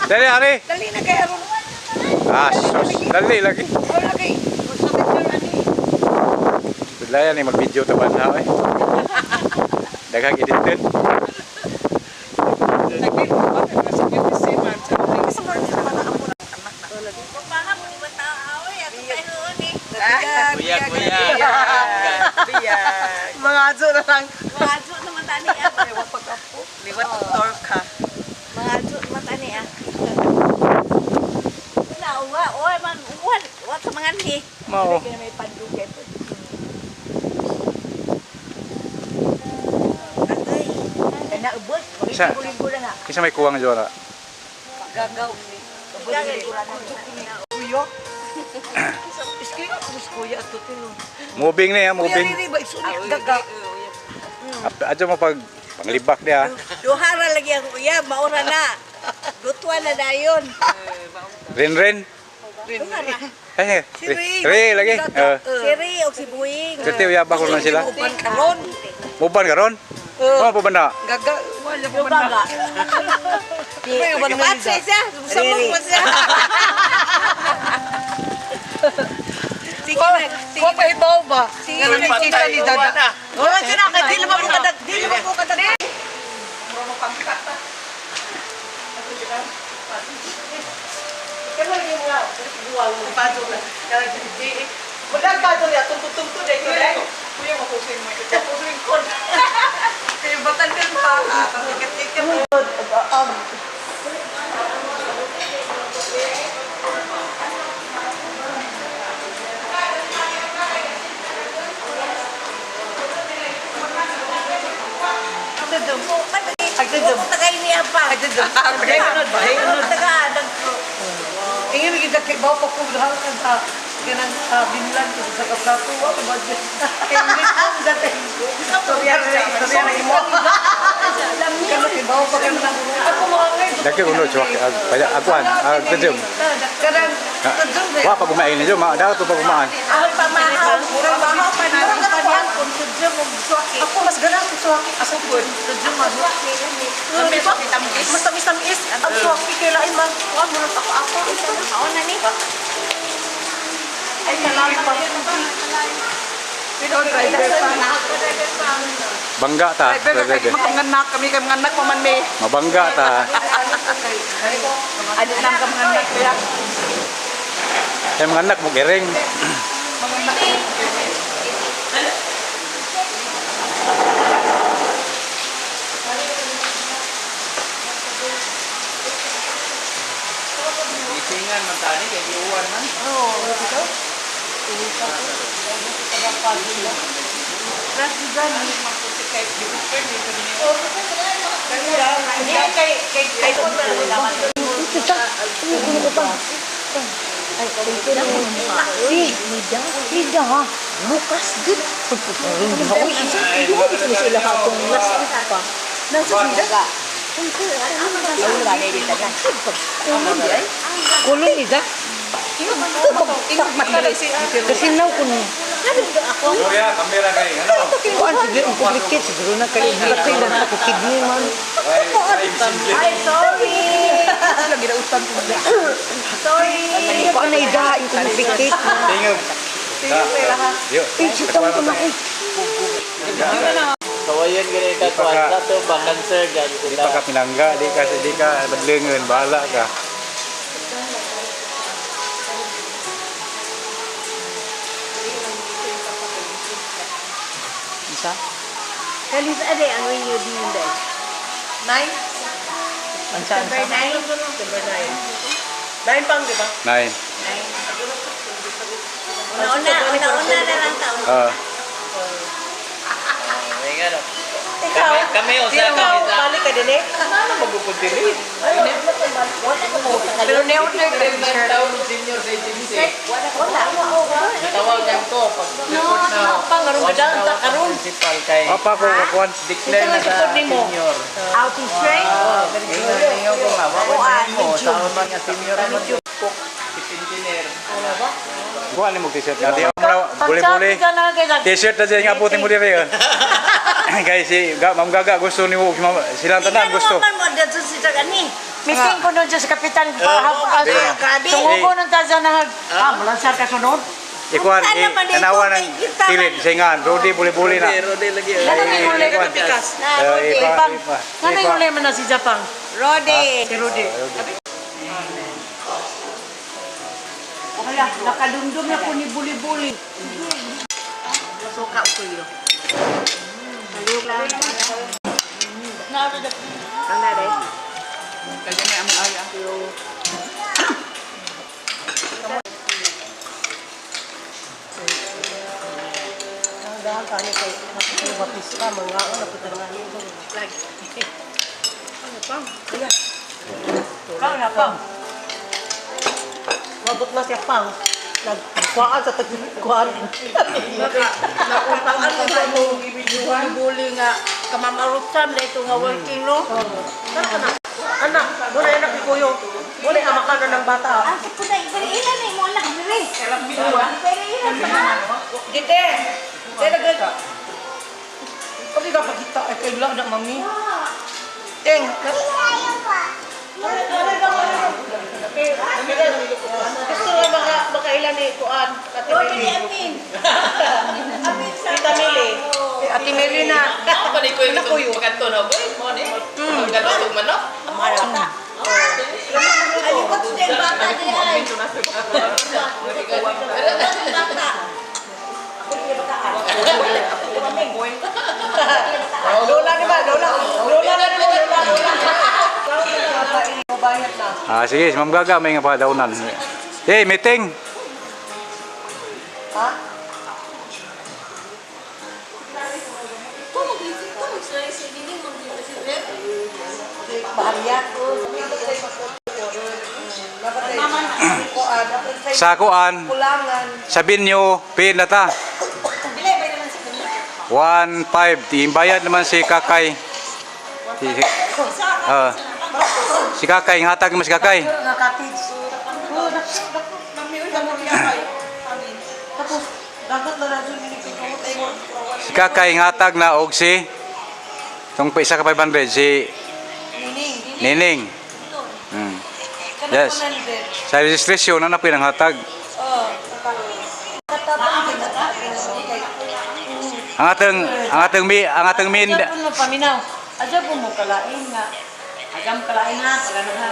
Dali, Ari. Dali na kay aron. Ah, sus. Dali lagi. Wala kay. Sa picture ani. Bidlaya ni mag-video ta banha eh. Daghang edited. Kuya, kuya. Mga aso na lang. Mga adyo naman tani ah. Liwat doktor ka. Mga adyo naman tani ah. Wala, uwa, uwa man, uwa, uwa sa mga ni. Mao. Kaya may pandugay po. Agay. Kana ubos. Isa. Ligo na nga. Kinsa may kuwang jora? Gagaw. Gagay. Kuya. Iski ka kus kuya ato tino. Moving ni ha, Kuya moving. riri ba isuni gaga. Adyo mo pag panglibak niya. Duhara lagi ang uyab, maura na. Dutwa na dayon. Rin rin. Duhara. Ay, Si Ray. Ray lagi. Si Ray o si Buing. Kasi uyab ako na sila. Uban karon. Muban karon? Oh, pa banda. Gaga wala pa man. Gaga. May uban naman Patse siya. Samok mo siya. Sige na. Sige Ko pa ibaw ba? Sige Nga na. nakita ni Dada. Wala siya na. Di naman ko kadag. Di naman ko kadag. Tagay niya pa. Taga Ingin kita kay baw pa kung dahal ka sa kanang sa binlan ko sa kaplato wa pa ba kay hindi ko dati. Storya ra istorya na imo. Kano kay baw pa kanang ako mo angay. Dagko kuno chuak. Paya akuan, kejum. Kanang kejum. Wa pa kumain ninyo, ma daw to pa kumaan. Ang pamahaw. Pamahaw pa na ang panyan kung tudyo mong suwaki. Ako mas ganahan ko suwaki asa ko. Kejum mas mas tamis-tamis ang suwaki kay lain man kuan mo ako ako. Ako na ni. Ay salamat pa. Pero driver pa. Bangga ta. Driver ka kay mga anak kami kay mga anak pa man may. Mabangga ta. Ano lang ka mga anak kaya. Ay mga anak mo giring. Gisingan man tani kay giuwan man. Kulon ni da. Kasi now kun Gloria, kamera kay ano? kuan siguro ang complicate siguro na kay patay lang ako kidney man. Ay, sorry. Sorry. Kuan na ida yung complicate. Tingog. Yo. Eh, sitang ko na eh. Kawayan gani ka Di pa kuan ka- ka to ba cancer gan Di pa ka pinangga, di ka badlengon, bahala ka. Kalis ade ang reunion day. Nine? Number 9. Number nine. Nine pang, di ba? Nine. Una, una, una na lang taon. Ah, May nga no. Kami kami usa kami sa Balik ka din eh. Ano magupod diri? Pero neon na yung Nine taon senior sa agency. Wala. Tawagan ko pag report na. Karon One ka daan, tawag karon. ang principal kay apa ko kuan. declare na sa senior. Outing straight. Ingon ingon ko nga wa man mo sa man nga senior man cook chief engineer. Kuan ni mo t-shirt. Di mo na buli-buli. T-shirt na dyan nga abutin mo diri. Guys, si Ma'am Gaga gusto ni mo silang tanan gusto. Man mo dito si Tagani. Meeting ko nun dyan sa kapitan. Grabe. Tungugo ng taza na ah, malansar ka sunod. Ikuan, Ano man ito, tanawa ng kay kita kilid, singan, Rodi, buli-buli na. Rode lagi. Ano may uli? Ikuan. Na, Eh, Rode. ipa, Pang, ipa, ano ipa. yung uli man na si Japang? Rode. Si Rudy. Wala, nakadumdum na ko ni Buli-Buli. Suka ko yun. Ang dali. Kaya may among aya. Ang daan kani kay Baptista, mga ano, naputangan. Pang na pang. Mabot na siya pang. Nagkuhaan sa tagkuhaan. Nauntaan ko sa imong buli nga kamamarutan na ito nga working no. Anak, muna anak ni Kuyo. Muna ang makanan ng bata. Ang sa na, pero ilan na mo anak diri. Pero ilan sa mga Dite! Talaga. Kami ka pagkita ay kay na mami. Teng. Gusto nga maka, makailan ni Kuan. Ate Rode Meli. ni Amin. Amin sa Tita Meli. Ate Meli na. Ako pa ni Kuya itong pagkanto na, boy. Mo ni. Pagkanto, manok. Marata. Alikot sa yung bata di ay. Bata. Lola ni ba? Lola. Lola na ni Lola. Lola. Ah, sige, si Ma'am Gaga, may nga padaunan. Hey, meeting! Bahariya. Sa kuan, Kulangan. sabihin nyo, pin na ta. 1.5. Imbayad naman si Kakay. Si, ah, si Kakay, hatag naman si Kakay. Nga cottage. Tapos, dagat na radyo ni Si Kakay, hatag na og si itong pa isa ka 500, si Nining. Yes. Sa registration, na ang hatag. Ang atong min, Adya po mo paminaw. Adya po mo kalain nga. Agam kalain ha, kalain ha.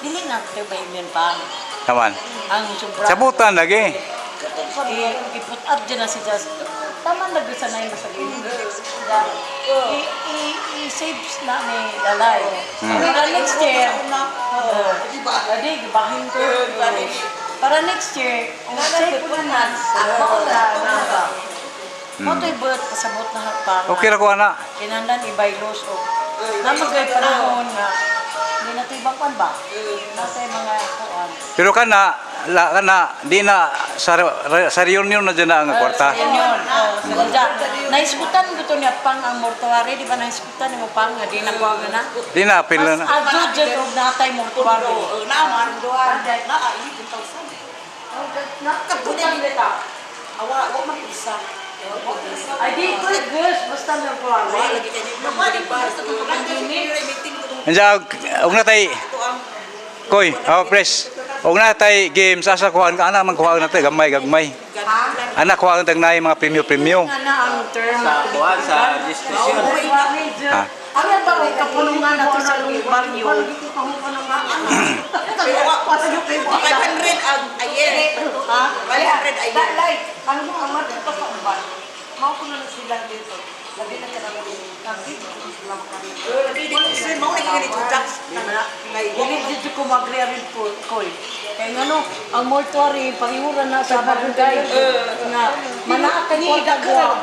Dili na kayo ba yun pa? naman. Ang sobra. Sabutan lagi. I-put up dyan na si Just. Tama na gusto na yung masagin. I-save na ni Lalay. Para next year, oo. Pwede, gibahin ko. Para next year, kung save ko na, ako na na ba? Mo to'y buhat pasabot na pa. Okay ra ko ana. Kinahanglan i-bylaws o namagay panahon nga hindi na ito ibang kwan ba? Nasa yung mga kuan. Pero kana la kana di na sa, sa reunion na dyan na ang kwarta. Yan yun. Oh, naiskutan ko to niya pang ang mortuary, di ba naiskutan mo pang nga di na kuha nga na. Di na pila Mas na. adyo dyan og natay mortuary. Awa, wa man isa. Ay di ko girls basta mortuary. Andiyan og na tay Koy, oh press. Og na tay games asa kuhaan ka ana man kuhaan na tay gamay gagmay. Ana kuhaan tag nay mga premyo-premyo. Nga na ang term. Sa kuan sa registration. Ha. Ano ba ang kapulungan nato sa baryo? 500 ang a year. Ha? 500 a year. Like, ang mga matuto sa uban. Mao ko na lang sila dito. Labi na ka naman yung Sir, mao na gyud tax. Dili dito ko mag-agree rin po, Koy. Kaya nga no, ang mortuary, pahiura na sa barangay. Nga, manaak ka ni Daghan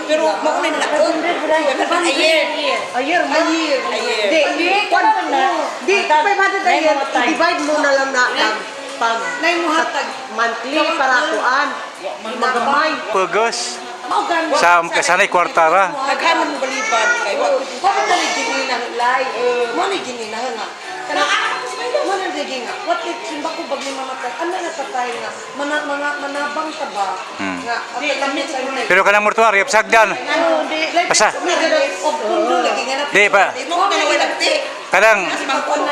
Pero mao na na ako. 500 a year. A year, a year. Di, Di, kailangan na. di, 500 a year, i-divide mo na lang na ang pag monthly para kuan. Magamay. Pugos sa sanay kwarta ra. Daghan mo balibad kay wa. Wa man dali gini na lay. Mo ni gini na nga. Kana mo na gini nga. What if simba ko bag ni mamatay? Ano na patay nga? Mana mga manabang ta ba? Nga di lamit sa inyo. Pero kanang mortuary sagdan. Ano di Basta. Og pundo lagi nga na. Di pa. Mo na wala ti. Kanang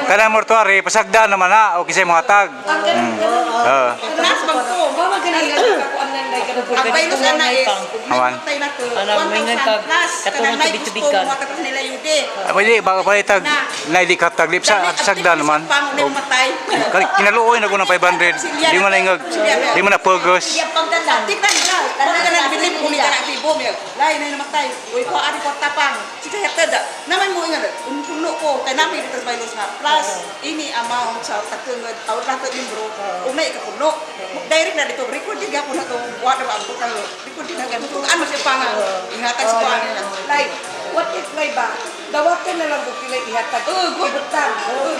kanang mortuary pasagdan naman na o kisay mohatag. Ang ganun, ganun. Oo. Nas bangko. Mama ganun lang kakuan lang dai kanang Ang baylos ana is Awan. tay na to. Alam, may 1,000 nagkag- plus. katulong Kanang may tubig-tubig gusto ka. mo tapos nila yude. Pwede ba palitag na di katag lip sa sagdan naman. Pang O, matay. Kinaluoy na ko ng 500. Di mo na ingag. Di mo na purgos. Tignan nila. Kung ka nang bilib, kung ka nang tibo, may lay na namatay. Uy, ko ari ko tapang. Sige hatad. Naman mo ingat. Puno ko kay nami dito sa baylos nga. Plus ini amount sa tatungod aw rato libro. Umay ka puno. Direct na dito record din ako na to. Wa na ba ang butang. Record din na ganito. Ano siya pa nga. Ingatan sa kuan. Like, what if may ba? Dawatan na lang ko kila ihatag. Ibutang.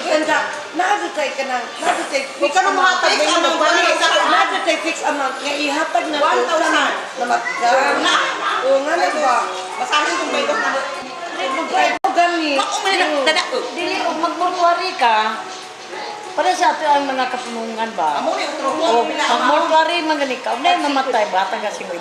Ganda. Naa tay kanang, naa tay fix Huwag ka nang amount. mahatag, may Naa amount. tay fix amount nga ihatag na to 1,000. sa namatay. Na. O nga na ba? Basahin kong baylos na. Magbayad ko gani. Mao man na dada. Dili og magmortuary ka, para sa ato ang mga kapunungan ba? Amo ni utro mo O, pila amount. magmortuary man gani ka, unay mamatay bata ka 50.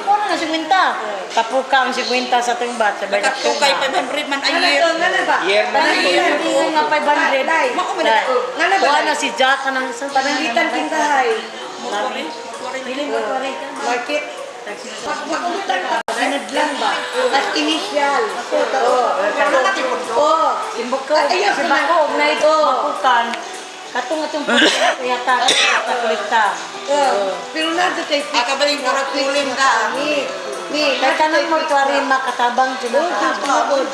Mura na 50. Tapuka ang 50 sa atong bat sa Nagkatugay 500 man ay Nga na year. to, nga na ba? Year man Tanang ito. nga 500. Day. Mao man na. Nga na ba? Kuha na si Jack kanang sa Pananglitan kintahay. Mortuary. Mortuary. Dili mortuary ka. Market. Magutang ka, sinadlan ba? As initial. Oo. Oo. Simbok ko. Ay, ayaw, Simbak ko, og nay mapukan. Katong atong yata ta kolekta. Oo. Pero na tay fix. Ah, kabaling murag kulim ka. Ni, ni, Kay kanang mortuary makatabang jud Oo, na. tuod.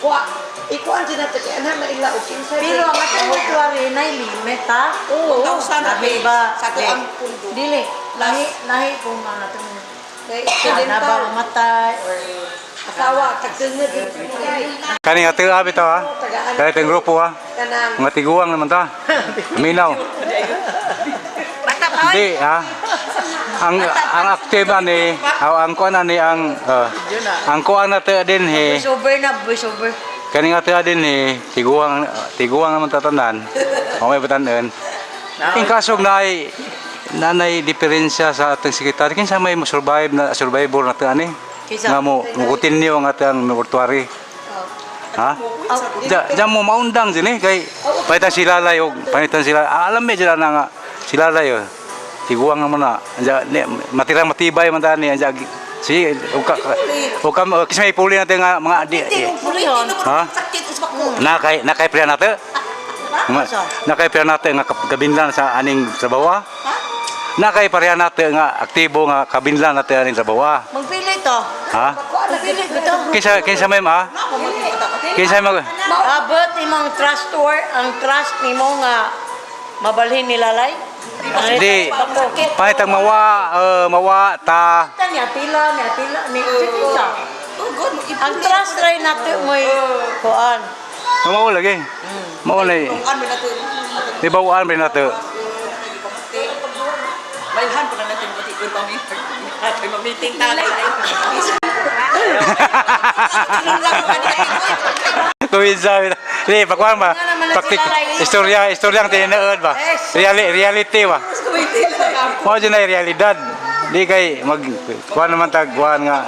Kuha, ikuan din natin kay anak na ila og kinsa. Pero ang atong mortuary nay limit ha. Oo. 1,000 Lahi ba? Sa ato ang pundo. Dili, lahi lahi kung ang atong Kay na ba dental, mamatay or asawa tagtungod din kay Kani nga tiga bitaw ha. Kani tayong grupo ha. kanang Mga tiguang naman ta. Minaw. Hindi ha. Ang active ani, aw, ang kuan ani ang ang kuan na te din he. voice over na, voice over. Kani nga te din he, tiguang tiguang naman tatanan. O may batanon. In kaso na ay nanay diferensya sa atong sekretary kinsa may mo survive na survivor na te ani. Kinsa? Nga mo mo continue ang atong mortuary. Ha? Ja, ja mo maundang din eh kay palitan sila lay og palitan sila. Ah, alam me sila na nga sila lay oh. Tiguang naman na. Anja ni matirang matibay man tani anja si ug ka kis may puli natin nga mga di Pulihon. Ha? Sakit usbak ko. Nakay nakay pre nato. Nakay pre nato nga kabinlan sa aning trabaho. Nakay pareha nato nga aktibo nga kabinlan nato aning trabaho. Magpili to. Ha? Magpili bitaw. Kinsa kinsa may ma? Kinsa mag Abot imong trust or ang trust nimo nga mabalhin nila lay. Di. Pahitang mawa mawa ta. Ni atila, ni atila, ni atila. Tugod mo Ang trust ray nato mo'y kuan. Mao lagi. Mao lagi. Ano na to? Di bawaan rin nato. Bailhan pa na natin pati ko kami. Ay, ma-meeting tayo. Tuwid sa Di pakuan ba? Praktik istorya istorya ang tinuod ba? Reality ba? Mao jud na realidad. Di kay mag kuan naman tag kuan nga.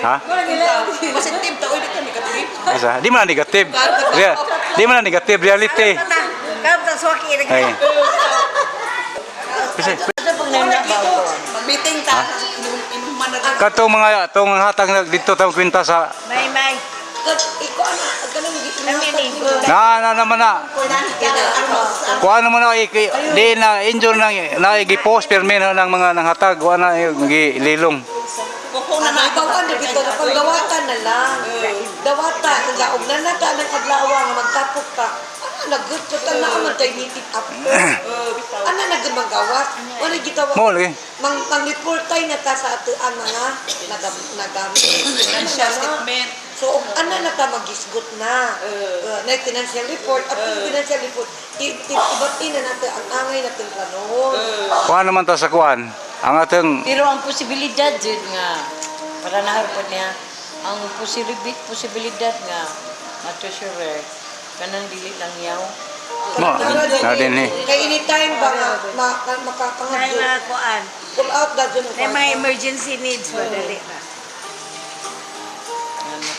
Ha? Positive ta oy di ka negative. Asa? Di man na negative. Di man na negative reality. Kamu swaki Ay. Kasi Sa pag nana ba ko? Mag-meeting ta. Inuman na rin. katong mga tong hatag na dito tawag kwenta sa May may. ikuan kanang gihatag na na naman na. Kuan naman na di na injure nang na gi-post permi na ng mga nanghatag kuan na gi lilong. Kuko na na. Bawan na bitaw na pagdawatan na lang. Dawata, nga og nanata ng adlaw nga magtapok ka. Ano na good ko ta naa man tay meeting after. Ano na gud manggawas? Wala gitawag. Mo lagi. Mang mang report tay na ta sa ato ang mga nagamit. Financial statement. So og ana na ta magisgot na. Na financial report, after financial report, ibat-in na nato ang angay natong planohon. Kuan naman ta sa kuan. Ang atong Pero ang posibilidad jud nga para naharapon niya ang posibilidad nga matusure kanang dili lang yaw. mo na din eh. Kay anytime ba nga May makapangadyo. mga kuan. Pull out na dyan. May mga emergency needs ba dali na. Ano.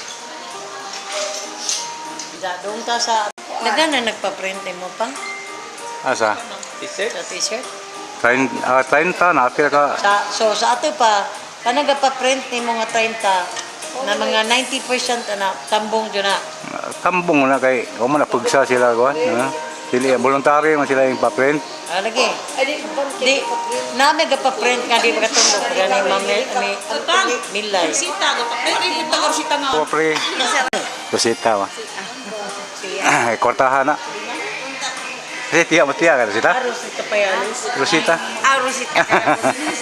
Ja, doon ta sa Dagan na nagpa-print mo pa Asa? T-shirt? sa t-shirt. 30, 30 na pila ka. Sa so sa ato pa kanang pa-print nimo nga 30 na mga 90% ana tambong jud na. Tambong na kay wa man na pugsa sila kuan. Ha? Dili voluntary man sila yung pa-print. Ah, lagi. Di nami ga-print nga di makatumbok gani mami mi milay. Sita, gapapre, rin sita nga. Ko pre. Rosita ba. Kwartahan na. Kasi tiya mo tiya ka Rosita. Rosita Payalis. Rosita. Ah, Rosita.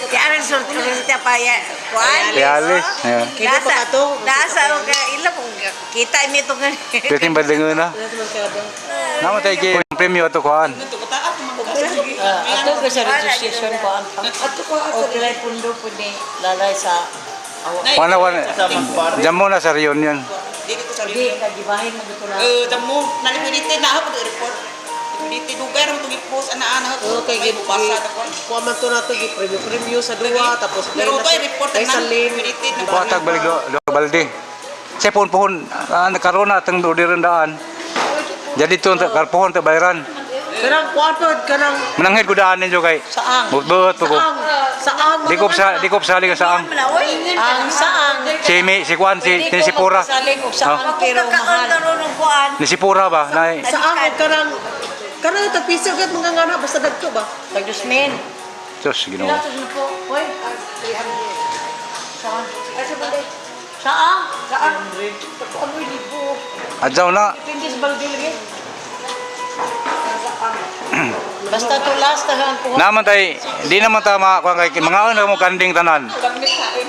Ti aron sur Rosita pa ya. Kuan. Tialis. Yeah. Nasa, nasa o ka ila kung kita mi to nga. Pwede ba dengon na? Namo tayo kay premyo ato kuan. Ah, ato ka sa registration ko ang pa. Ato ko O pilay pundo po ni lalay sa awa. Wala wala. Diyan mo na sa reunion. Dili ko sa Di kagibahin mo dito na. Eh, damo, naliquidity na ako report. Liquidity dugay ra mo gi-post ana ana Oh, kay may bubasa ta kon. Kuha man to na to gi preview sa duwa tapos Pero to ay report kay na sa lane. liquidity na. Kuha tag balik do do balde. Sa pohon pohon nakaroon na atang orderandaan. Jadi to karpohon ta bayaran. Kanang kuha to kanang Mananghid ko daan ninyo kay. Saang? Buot ko. saang saang Di ko sa di ko saang. Ang saang. Si mi si kuan si Pwede si ko Sipura. magpasaling og saang Oh. pero mahal. Kuan. Ni Sipura ba? Nay. Saang og kanang kanang tagpiso gud mga ngana basta dagto ba. Tag dusmin. Diyos Ginoo. Pila to po? Hoy. Saan? Saang? Saang? Adyaw na. Depende sa balde lagi. Basta to last tahan ko. Naman tay, di naman ta makakuha kay mga ano mo kanding tanan.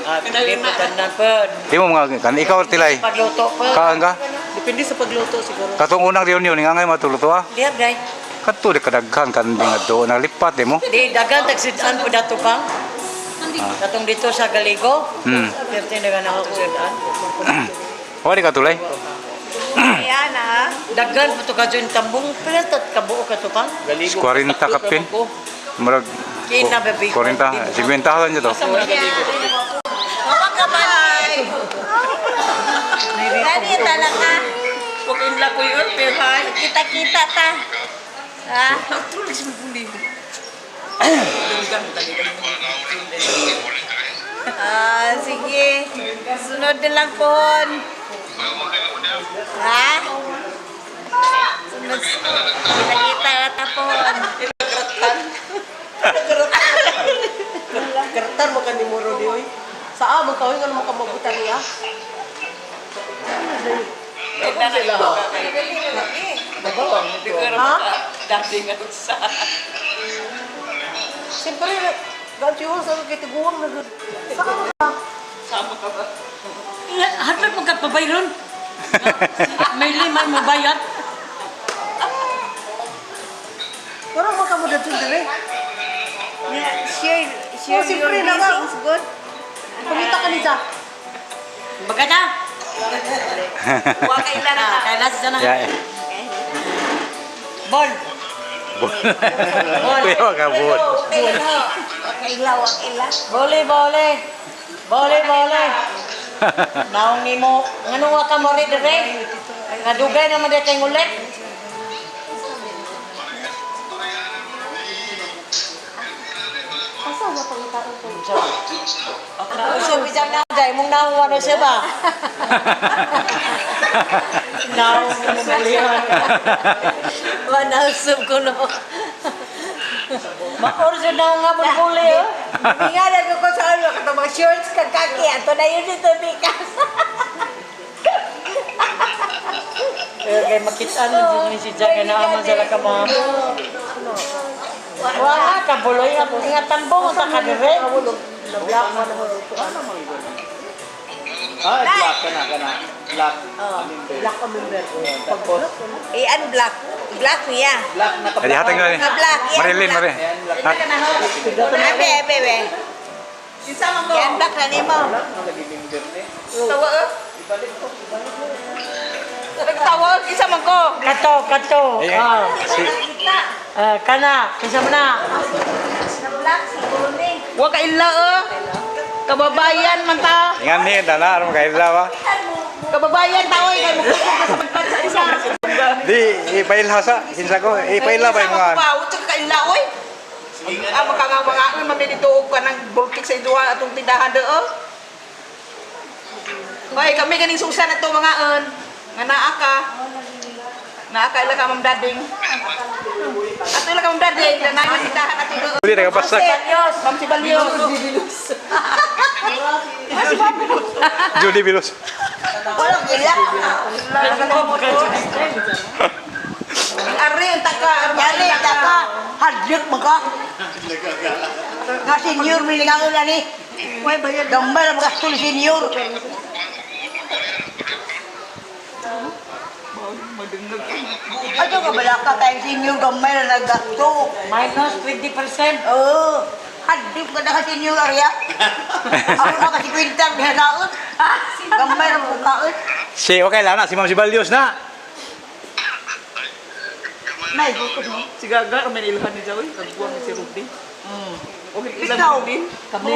Ah, di pa tanan pa. Di mo mga kan ikaw tilay. Pagluto pa. Kaan ka? Depende sa pagluto siguro. Katong unang reunion nga ngay matuluto ah. Diha day. Kadto di kadaghan kanding adto nalipat di mo. Di dagan tagsidan po dato pa. Katong dito sa Galigo. Perti na ganang tagsidan. Wa di ka tulay. Ayan ah. Daghan po to ka dyan tambong pila tat kabuo ka to pa. 40 kapin. Murag Kina, baby. 40, 50 lang niya to. Mama ka man. Gani talaga. Huwag inla ko yun, pero hay. Kita-kita ta. Ha? Tulog sa buli. Ah, sige. Sunod na lang pohon. Ha? Sunod. Kita-kita na ta pohon. Kartan mo kan ni Moro di oy. Saa mo kaoy ngano mo ka mabutan niya. Ha? Dati nga sa... Siyempre, ganti ko sa kay tiguang na gud. Saan mo ka? Sama ka ba? Hadlok mo ka pabayron. May lima mo bayad. Wala mo ka mo dadto dire. Yeah, share, share Oh, siyempre, your naka- blessings, good. Pangita ka nita. Baga na. Wa kay na. Kaya last na. Ya. Bol. Kuya ka bol. Wa kay ila. Bole, bole. Bole, bole. Naong nimo, ngano wa ka mo rin dire? Nga dugay naman di kay ngulit. Asa wa pangitaon ko? Nauso bijang na jay mong naong wano siya ba? Naong mo bulihan. Wa nausab ko no. Maor jud naong nga mo buli oh. Nga ko sa ano katong mga shorts kag kaki ato na yun dito bikas. Eh, kay makita na jud ni si Jack na naman sila ka mga. Wa nga kabuloy nga nga tambong ta ka dire. Ah, black ka na, ka na. Black. Member. Black ka member. Tapos, Iyan black. Black niya. black na Adi hatag na. Nga black. Iyan Marilyn, black. Marilyn. Ayan, black. Abe, abe, abe. Kinsa man ko? Iyan black na nimo. Black na lagi member ni. Tawa eh. Ibalik ko, ibalik ko. Nagtawa kinsa man ko? Kato, kato. Eh, Ah. si Ah, kana, kinsa man na? Black siguro ni. Wa ka ila eh. Kababayan man ta. Ingan ni dana aron kaila ba. Ano Kababayan taoy kay mukusog na sa pagpad sa isa. Di ipailha sa kinsa ko, ipailha ba yung mga Mga tsaka kaila oy. Ang makangawanga oy mamili og kanang bulkik sa iduha atong tindahan do. Oy, kami ganing susa na to mga on. Nga naa ka. Naa ka ila ka Ma'am Dading. Ato ila ka Ma'am Dading, na naa tindahan ato do. Uli nagabasak. Ma'am Sibalios. Julie Bilos. Walang ilak. Ari ang taka, Yari, taka. Hadlok mo ka. Nga senior, milingangon na ni. Gamay na magasto ni senior. Ato ka balaka kay senior gamay na naggasto. Minus 20%. Oo. Hadlok ka na ka senior area. Ako na kasi kwintang dihanaot. Gamay na bukaot. Si okay lang na si Ma'am Sibalios na. May bukas mo. Si Gaga, may ilhan ni Jawi, kagbuang si Rudy. Okay, ilan Ikaw, Rudy? kami.